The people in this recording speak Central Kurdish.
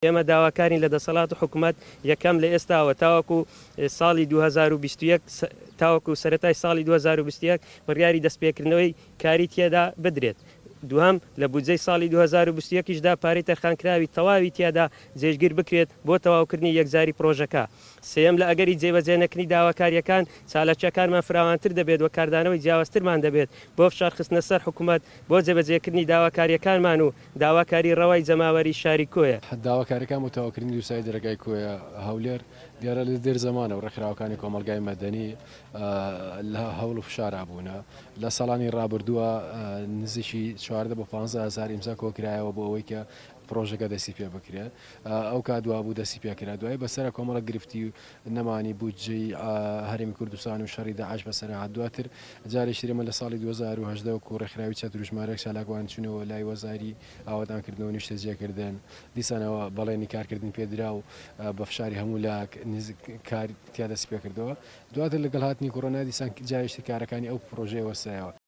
ئێمە داواکارین لە دەسەڵات و حکومەت یەکەم لە ئێستاوە تاوەکو ساڵی 2021 تاوەکو سەرەتای ساڵی 2021 بڕیاری دەستپێکردنەوەی کاری تێدا بدرێت. دووهەم، لە بودجەی ساڵی 2021 یشدا پارەی تەرخانکراوی تەواوی تیادا جێگیر بکرێت بۆ تەواوکردنی یەکجاری پڕۆژەکە. سێیەم، لە ئەگەری جێبەجێنەکردنی داواکارییەکان، چالاکییەکانمان فراوانتر دەبێت و کاردانەوەی جیاوازترمان دەبێت بۆ فشارخستنە سەر حکومەت بۆ جێبەجێکردنی داواکارییەکانمان و داواکاری ڕەوای جەماوەری شاری کۆیە. داواکاریەکان بۆ تەواوکردنی دووسایدی ڕێگای کۆیە هەولێر دیارە لە دێر زەمانەوە ڕێکخراوەکانی کۆمەڵگای مەدەنی لە هەوڵ و فشارا بوونە لە ساڵانی ڕابردووە نزیکی 14 بۆ 15 هەزار ئیمزا کۆکرایەوە بۆ ئەوەی کە پڕۆژەکە دەستی پێ بکرێت ئەو کات وابوو دەستی پێکرا دوایی بەسەر کۆمەڵە گرفتی و نەمانی بودجەی هەرێمی کوردستان و شەڕی داعش بەسەر هات دواتر جارێکی تر ئێمە لە ساڵی 2018 وەکو ڕێکخراوی چەتر و ژمارەیەک چالاکوان چوونەوە لای وەزاری ئاوەدانکردنەوە و نیشتەجێکردن دیسانەوە بەڵێنی کارکردن پێدرا و بە فشاری هەموو لاک نزیک کار تیا دەستی پێکردەوە دواتر لەگەڵ هاتنی کۆرۆنا دیسان جارێکی تر کارەکانی ئەو پڕۆژەیە وەستایەوە.